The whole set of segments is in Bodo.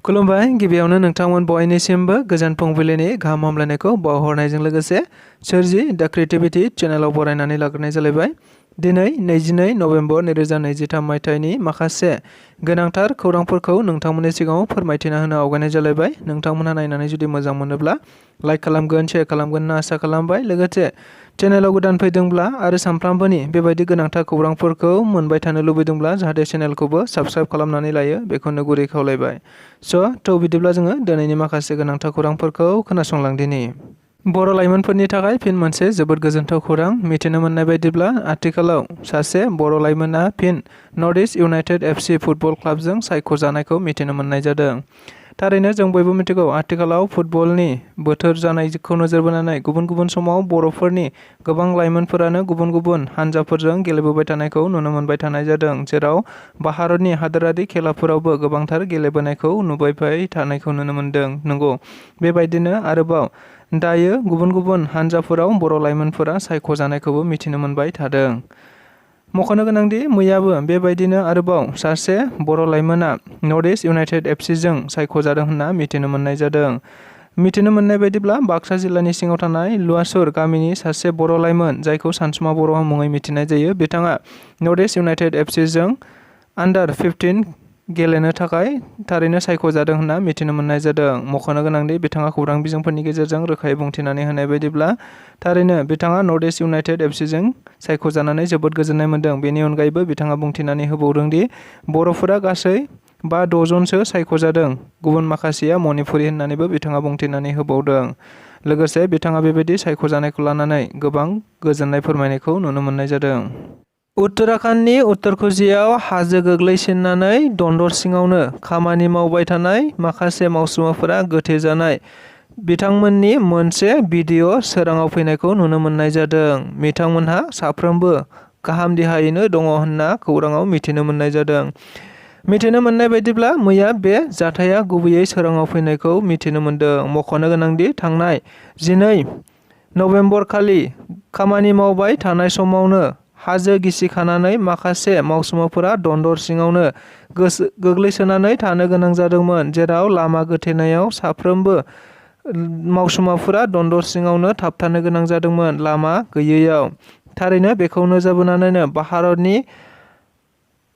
खुलुमबाय गिबियावनो नोंथांमोन बयनिसिमबो गोजोन फुंबिलिनि गाहाम हामलायनायखौ बावहरनायजों लोगोसे सोरजि द क्रिएटिविटी चेनेलाव बरायनानै लाग्रोनाय जालायबाय। दिनै 22 नभेम्बर 2023 मायथाइनि माखासे गोनांथार खौरांफोरखौ नोंथांमोननि सिगाङाव फोरमायथिना होनो आवगायनाय जालायबाय। नोंथांमोनहा नायनानै जुदि मोजां मोनोब्ला लाइक खालामगोन, शेयार खालामगोन होनना आसा खालामबाय। लोगोसे चेनेलाव गोदान फैदोंब्ला आरो सानफ्रामबोनि बेबायदि गोनांथार खौरांफोरखौ मोनबाय थानो लुबैदोंब्ला जाहाथे चेनेलखौबो साबस्क्राइब खालामनानै लायो बेखौनो गुरै खावलायबाय। थ' बिदिब्ला जोङो दिनैनि माखासे गोनांथार खौरांफोरखौ खोनासंलांदिनि। बर' लाइमोनफोरनि थाखाय फिन मोनसे जोबोद गोजोनथाव खौरां। मिथिनो मोननाय बायदिब्ला आथिखालाव सासे बर' लाइमोना फिन north east United FC football क्लाबजों सायख'जानायखौ मिथिनो मोननाय जादों। थारैनो जों बयबो मिथिगौ आथिखालाव फुटबलनि बोथोर जानायखौ नोजोर बोनानै गुबुन गुबुन समाव बर'फोरनि गोबां लाइमोनफोरानो गुबुन गुबुन हानजाफोरजों गेलेबोबाय थानायखौ नुनो मोनबाय थानाय जादों, जेराव भारतनि हादोरारि खेलाफोरावबो गोबांथार गेलेबोनायखौ नुबाय थानायखौ नुनो मोनदों। नंगौ, बेबायदिनो आरोबाव दायो गुबुन गुबुन हानजाफोराव बर' लाइमोनफोरा सायख'जानायखौबो मिथिनो मोनबाय थादों। मख'नो गोनांदि मैयाबो बेबायदिनो आरोबाव सासे बर' लाइमोना नर्थ इस्ट इउनाइटेड FCजों सायख'जादों होनना मिथिनो मोननाय जादों। मिथिनो मोननाय बायदिब्ला बाक्सा जिल्लानि सिङाव थानाय लुवासुर गामिनि सासे बर' लाइमोन, जायखौ सानसुमा बर' मुङै मिथिनाय जायो, बिथाङा नर्थ इस्ट इउनाइटेड FCजों आन्डार 15 गेलेनो थाखाय थारैनो सायख'जादों होनना मिथिनो मोननाय जादों। मख'नो गोनांदि बिथाङा खौरां बिजोंफोरनि गेजेरजों रोखायै बुंथिनानै होनाय बायदिब्ला थारैनो बिथाङा नर्थ इस्ट इउनाइटेड FCजों सायख'जानानै जोबोद गोजोननाय मोनदों। बेनि अनगायैबो बिथाङा बुंथिनानै होबावदोंदि बर'फोरा गासै 5-6 जनसो सायख'जादों, गुबुन माखासेया मणिपुरि होननानैबो बिथाङा बुंथिनानै होबावदों। लोगोसे बिथाङा बेबायदि सायख'जानायखौ लानानै गोबां गोजोननाय फोरमायनायखौ नुनो मोननाय जादों। उत्तराखन्डनि उत्तरकुजियाव हाजो गोग्लैसिननानै दन्दर सिङावनो खामानि मावबाय थानाय माखासे मावसुमाफोरा गोथे जानाय बिथांमोननि मोनसे भिडिअ सोराङाव फैनायखौ नुनो मोननाय जादों। बिथांमोनहा साफ्रोमबो गाहाम देहायैनो दङ होनना खौराङाव मिथिनो मोननाय जादों। मिथिनो मोननाय बायदिब्ला मैया बे जाथाया गुबैयै सोराङाव फैनायखौ मिथिनो मोन्दों। मख'नो गोनांदि थांनाय 12 नभेम्बर खालि खामानि मावबाय थानाय समावनो हाजो गिसिखानानै माखासे मावसुमाफोरा दन्दर सिङावनो गोग्लैसोनानै थानो गोनां जादोंमोन, जेराव लामा गोथेनायाव साफ्रोमबो मावसुमाफोरा दन्दर सिङावनो थाबथानो गोनां जादोंमोन लामा गैयैयाव। थारैनो बेखौ नोजोर बोनानैनो भारतनि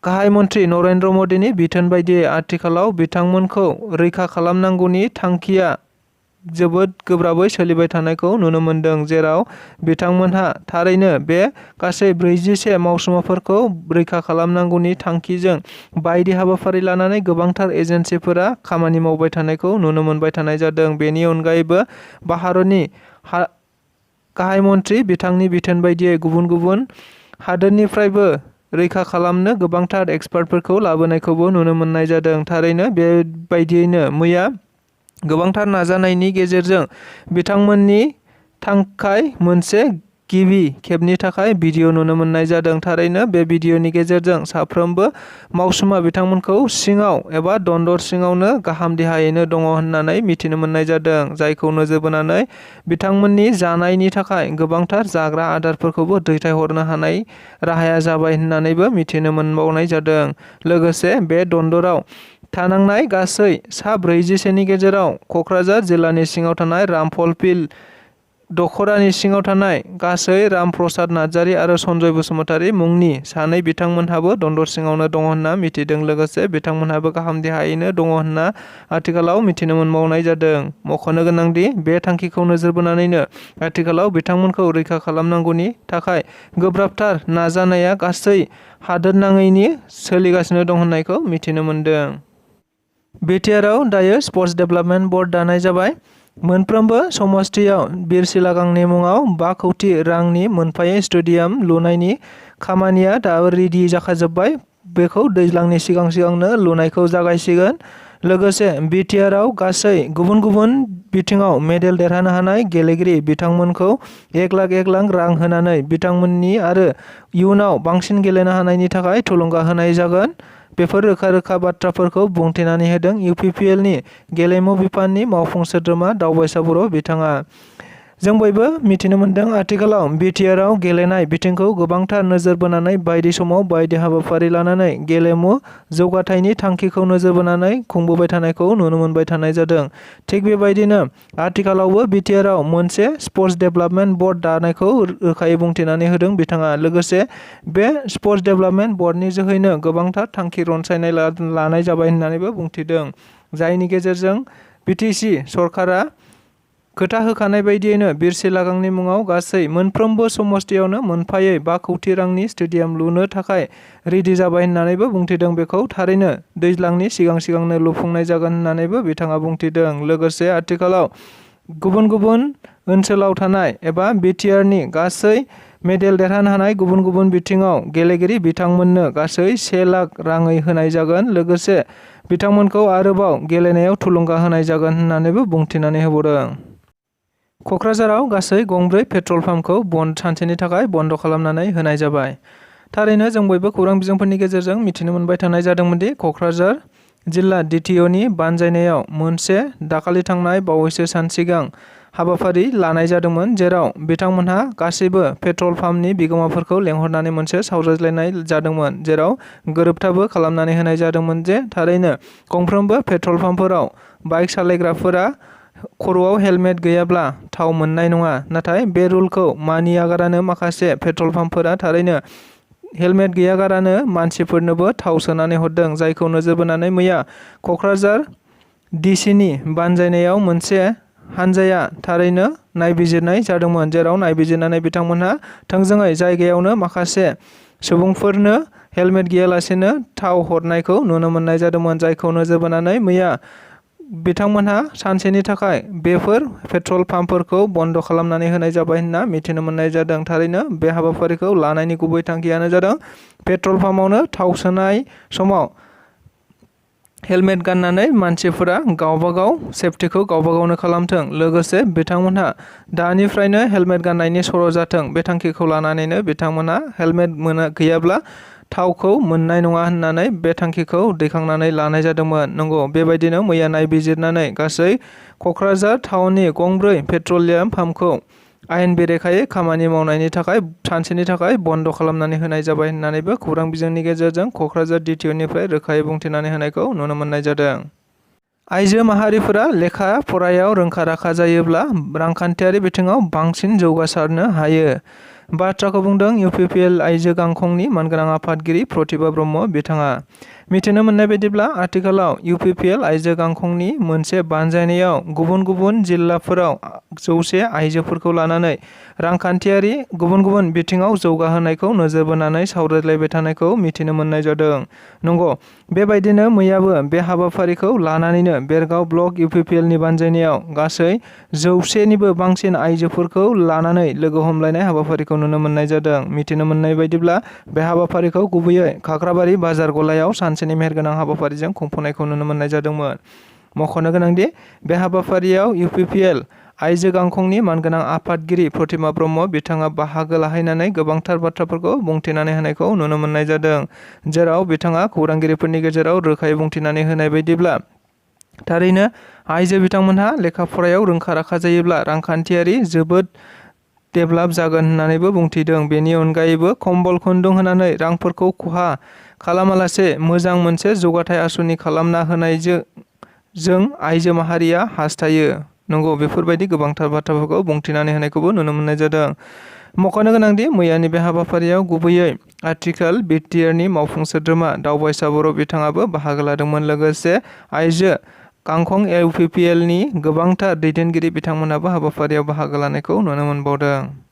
गाहाय मन्त्रि नरेन्द्र मदिनि बिथोन बायदियै आथिखालाव बिथांमोनखौ रैखा खालामनांगौनि थांखिया जोबोद गोब्राबै सोलिबाय थानायखौ नुनो मोनदों, जेराव बिथांमोनहा थारैनो बे गासै 41 मावसुमाफोरखौ रैखा खालामनांगौनि थांखिजों बायदि हाबाफारि लानानै गोबांथार एजेन्सिफोरा खामानि मावबाय थानायखौ नुनो मोनबाय थानाय जादों। बेनि अनगायैबो भारतनि गाहाय मन्त्रि बिथांनि बिथोन बायदियै गुबुन गुबुन हादोरनिफ्रायबो रैखा खालामनो गोबांथार एक्सपार्टफोरखौ लाबोनायखौबो नुनो मोननाय जादों। थारैनो बेबायदियैनो मैया गोबांथार नाजानायनि गेजेरजों बिथांमोननि थाखाय मोनसे गिबि खेबनि थाखाय भिडिअ नुनो मोननाय जादों। थारैनो बे भिडिअनि गेजेरजों साफ्रोमबो मावसुमा बिथांमोनखौ सिङाव एबा दन्दर सिङावनो गाहाम देहायैनो दङ होननानै मिथिनो मोननाय जादों, जायखौ नोजोर बोनानै बिथांमोननि जानायनि थाखाय गोबांथार जाग्रा आदारफोरखौबो दैथायहरनो हानाय राहाया जाबाय होननानैबो मिथिनो मोनबावनाय जादों। लोगोसे बे दन्दराव थानांनाय गासै सा 41नि गेजेराव क'क्राझार जिल्लानि सिङाव थानाय रामफलफिल दख'रानि सिङाव थानाय गासै रामप्रसाद नार्जारी आरो सन्जय बसुमतारी मुंनि सानै बिथांमोनहाबो दन्दर सिङावनो दङ होनना मिथिदों। लोगोसे बिथांमोनहाबो गाहाम देहायैनो दङ होनना आथिखालाव मिथिनो मोनबावनाय जादों। मख'नो गोनांदि बे थांखिखौ नोजोर बोनानैनो आथिखालाव बिथांमोनखौ रैखा खालामनांगौनि थाखाय गोब्राबथार नाजानाया गासै हादोरनाङैनो सोलिगासिनो दं होननायखौ मिथिनो मोनदों। बिटिआरआव दायो स्पर्ट्स डेभेलपमेन्ट बोर्ड दानाय जाबाय। मोनफ्रोमबो समस्तियाव बिरसिला गांनि मुङाव 5 कौटि रांनि मोनफायै स्टेडियाम लुनायनि खामानिया दाबो रेडि जाखाजोब्बाय। बेखौ दैज्लांनि सिगांनो लुनायखौ जागायसिगोन। लोगोसे बिटिआरआव गासै गुबुन गुबुन बिथिङाव मेडेल देरहानो हानाय गेलेगिरि बिथांमोनखौ 1 लाख रां होनानै बिथांमोननि आरो इयुनाव बांसिन गेलेनो हानायनि थाखाय थुलुंगा होनाय जागोन। बेफोर रोखा बाथ्राफोरखौ बुंथिनानै होदों UPPLनि गेलेमु बिफाननि मावफुं सोद्रोमा दावबायसा बर' बिथाङा। जों बयबो मिथिनो मोन्दों आथिखालाव बिटिआरआव गेलेनाय बिथिंखौ गोबांथार नोजोर बोनानै बायदि समाव बायदि हाबाफारि लानानै गेलेमु जौगाथायनि थांखिखौ नोजोर बोनानै खुंबोबाय थानायखौ नुनो मोनबाय थानाय जादों। थिग बेबायदिनो आथिखालावबो बिटिआरआव मोनसे स्पर्ट्स डेभेलपमेन्ट बर्ड दानायखौ रोखायै बुंथिनानै होदों बिथाङा। लोगोसे बे स्पर्ट्स डेभेलपमेन्ट बर्डनि जोहैनो गोबांथार थांखि रनसायनाय लानाय जाबाय होननानैबो बुंथिदों, जायनि गेजेरजों बिटिसि सरकारा खोथा होखानाय बायदियैनो बिरसिला गांनि मुङाव गासै मोनफ्रोमबो समस्तियावनो मोनफायै 5 कौटि रांनि स्टेडियाम लुनो थाखाय रेडि जाबाय होननानैबो बुंथिदों। बेखौ थारैनो दैज्लांनि सिगांनो लुफुंनाय जागोन होननानैबो बिथाङा बुंथिदों। लोगोसे आथिखालाव गुबुन गुबुन ओनसोलाव थानाय एबा बिटिआरनि गासै मेडेल देरहानो हानाय गुबुन गुबुन बिथिङाव गेलेगिरि बिथांमोननो गासै 1 लाख राङै होनाय जागोन। लोगोसे बिथांमोनखौ आरोबाव गेलेनायाव थुलुंगा होनाय जागोन होननानैबो बुंथिनानै होबावदों। क'क्राझाराव गासै गंब्रै पेट्रल पाम्पखौ सानसेनि थाखाय बन्द' खालामनानै होनाय जाबाय। थारैनो जों बयबो खौरां बिजोंफोरनि गेजेरजों मिथिनो मोनबाय थानाय जादोंमोनदि क'क्राझार जिल्ला DTOनि बानजायनायाव मोनसे दाखालि थांनाय बावैसो सान सिगां हाबाफारि लानाय जादोंमोन, जेराव बिथांमोनहा गासैबो पेट्रल पाम्पनि बिगोमाफोरखौ लेंहरनानै मोनसे सावरायज्लायनाय जादोंमोन, जेराव गोरोबथाबो खालामनानै होनाय जादोंमोन जे थारैनो गंफ्रोमबो पेट्रल पाम्पफोराव बाइक सालायग्राफोरा खर'आव हेलमेट गैयाब्ला थाव मोननाय नङा। नाथाय बे रुलखौ मानियागारानो माखासे पेट्रल पाम्पफोरा थारैनो हेलमेट गैयागारानो मानसिफोरनोबो थाव सोनानै हरदों, जायखौ नोजोर बोनानै मैया क'क्राझार DCनि बानजायनायाव मोनसे हानजाया थारैनो नायबिजिरनाय जादोंमोन, जेराव नायबिजिरनानै बिथांमोनहा थोंजोङै जायगायावनो माखासे सुबुंफोरनो हेलमेट गैयालासेनो थाव हरनायखौ नुनो मोननाय जादोंमोन, जायखौ नोजोर बोनानै मैया बिथांमोनहा सानसेनि थाखाय बेफोर पेट्रल पाम्पफोरखौ बन्द' खालामनानै होनाय जाबाय होनना मिथिनो मोननाय जादों। थारैनो बे हाबाफारिखौ लानायनि गुबै थांखियानो जादों पेट्रल पाम्पआवनो थाव सोनाय समाव हेलमेट गाननानै मानसिफोरा गावबागाव सेफटिखौ गावबागावनो खालामथों। लोगोसे बिथांमोनहा दानिफ्रायनो हेलमेट गाननायनि सर' जाथों, बे थांखिखौ लानानैनो बिथांमोनहा हेलमेट गैयाब्ला थावखौ मोननाय नङा होननानै बे थांखिखौ दैखांनानै लानाय जादोंमोन। नंगौ, बेबायदिनो मैया नायबिजिरनानै गासै क'क्राझार टाउननि गंब्रै पेट्रलियाम पाम्पखौ आयेन बेरेखायै खामानि मावनायनि थाखाय सानसेनि थाखाय बन्द' खालामनानै होनाय जाबाय होननानैबो खौरां बिजोंनि गेजेरजों क'क्राझार DTOनिफ्राय रोखायै बुंथिनानै होनायखौ नुनो मोननाय जादों। आइजो माहारिफोरा लेखा फरायाव रोंखा-राखा जायोब्ला रांखान्थियारि बिथिङाव बांसिन जौगासारनो हायो। बाथ्राखौ बुंदों UPPL आइजो गांखंनि मानगोनां आफादगिरि प्रतिभा ब्रह्म बिथाङा। मिथिनो मोननाय बायदिब्ला आथिखालाव UPPL आइजो गांखंनि मोनसे बानजायनायाव गुबुन गुबुन जिल्लाफोराव 100 आइजोफोरखौ लानानै रांखान्थियारि गुबुन गुबुन बिथिङाव जौगाहोनायखौ नोजोर बोनानै सावरायलायबाय थानायखौ मिथिनो मोननाय जादों। नंगौ, बेबायदिनो मैयाबो बे हाबाफारिखौ लानानैनो बेरगाव ब्लक UPPLनि बानजायनायाव गासै 100निबो बांसिन आइजोफोरखौ लानानै लोगो हमलायनाय हाबाफारिखौ नुनो मोननाय जादों। मिथिनो मोननाय बायदिब्ला बे हाबाफारिखौ गुबैयै खाग्राबारि बाजार गलायाव सानसेनि मेहेरगोनां हाबाफारिजों खुंफुंनायखौ नुनो मोननाय जादोंमोन। मख'नो गोनांदि बे हाबाफारियाव UPPL आइजो गांखंनि मानगोनां आफादगिरि प्रतिभा ब्रह्म बिथाङा बाहागो लाहैनानै गोबांथार बाथ्राफोरखौ बुंथिनानै होनायखौ नुनो मोननाय जादों, जेराव बिथाङा खौरांगिरिफोरनि गेजेराव रोखायै बुंथिनानै होनाय बायदिब्ला थारैनो आइजो बिथांमोनहा लेखा फरायाव रोंखा-राखा जायोब्ला रांखान्थियारि जोबोद डेभेलप जागोन होननानैबो बुंथिदों। बेनि अनगायैबो कम्बल खुन्दुं होनानै रांफोरखौ खहा खालामालासे मोजां मोनसे जौगाथाय आसुनि खालामना होनायजों आइजो माहारिया हास्थायो। नंगौ, बेफोरबायदि गोबांथार बाथ्राफोरखौ बुंथिनानै होनायखौबो नुनो मोननाय जादों। मख'नो गोनांदि मैयानि बे हाबाफारियाव गुबैयै आथिखाल बिटिआरनि मावफुं सोद्रोमा दावबायसा बर' बिथाङाबो बाहागो लादोंमोन। लोगोसे आइजो गांखं UPPLनि गोबांथार दैदेनगिरि बिथांमोनाबो हाबाफारियाव बाहागो लानायखौ नुनो मोनबावदों।